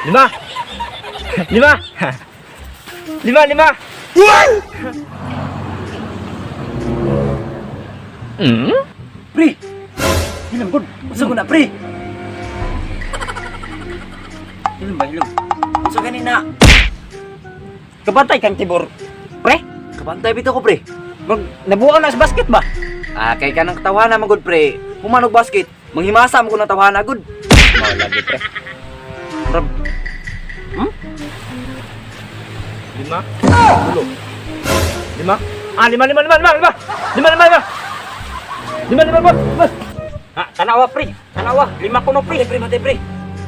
Lima. Lima. Lima, lima. Pre! Hilom gud. Unsa ko na, pre? Hilom ba, hilom? Unsa gani na? Kabantay kang Tibor. Pre, Kabantay bitaw ko, pre. mag nabuo na sa basket ba? Ah, kay kanang tawana man gud, pre. Humanog basket. Manghimasa mo ko ng tawana gud. Mao lagi, pre. Rab. Lima. Tulo. Lima. Ah, lima, lima, lima, lima, lima. Lima, lima, lima. Lima, lima, lima, lima. Ah, tanawa, pre. Tanawa. Lima kuno, pre. Pre, pre, matay, pre.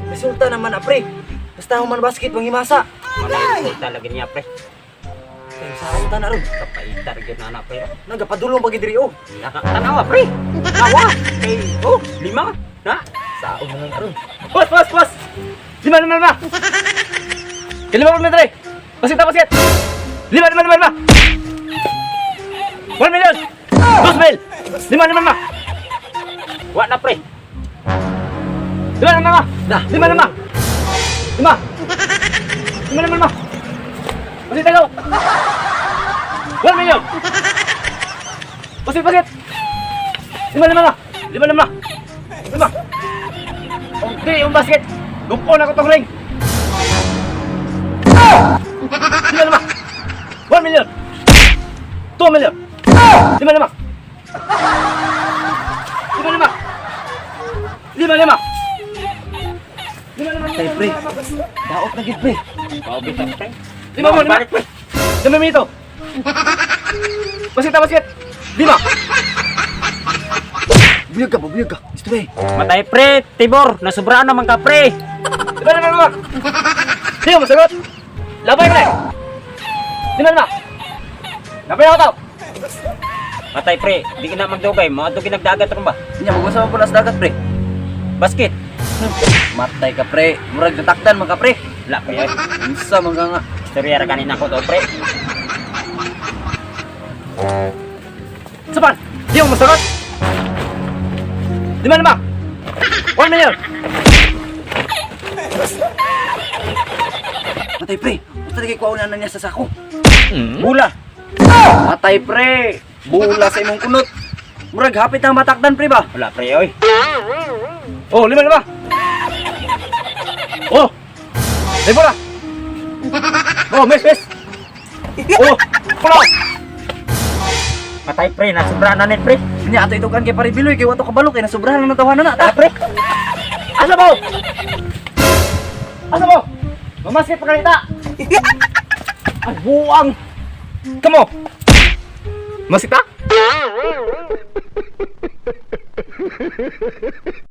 Resulta naman na, pre. Basta human basket manghimasa. Wala talaga niya, pre. Kay sa ta na ron. Kapaitar gyud na na, pre. Nagapadulong pa gid diri oh. Tanawa, pre. Tanawa. Kay, oh, lima. Na. Saon na lang karon. Pas, pas, pas. Lima, lima, lima. Kelima pa pre. Basket, basket. Lima, lima, lima, lima. 1 million. 2 mil. Lima, lima, lima. Wa na, pre. Lima, lima, lima. Dah. Lima, lima. Lima. Lima, lima, lima. Basket tayo. 1 million. Basket, basket. Lima, lima, lima. Lima, lima. Lima. Okay, yung basket. Gupon ako tong ring. Lima, lima. 1 million. 2 million. Lima, lima. Lima, lima. Lima, lima. Lima, lima. Tay, pre. Daot na gid, pre. Lima mo, lima. Lima minuto. Basket, basket. Lima. Buyag ka, buyag ka. Istorya. Matay pre, Tibor, nasubraan naman ka pre. Lima, lima, lima. Lima, masagot. Labay, pre. Lima, lima. Labay ako tao. Matay pre, di ka na magdugay, mga dugay nagdagat ron ba? Nya magunsa man po na sa dagat, pre. Basket. Matay ka, pre. Murag natakdan man ka, pre. Wala pre, ay. Unsa man ka nga. Istorya ra ganin ako to pre. Sapan! Di mo masagot! Lima, lima! 1 million! Matay, pre. Basta kay kuha na niya sa sako. Bula. Matay, pre. Bula sa imong kunot. Murag hapit na matakdan, pre ba? Wala pre, oy. Oh, lima, lima! Oh! May bola! Oh, miss, miss! Oh! Pula! Matay pre, nasubraan na ni pre. Nya ato itukan kay pare Biloy kay wato kabalo kay nasubrahan lang ng tawanan na. Ta, pre. Asa mo? Asa mo? Mamaskit pa kanita! Ay, buang! Kamo! Masita?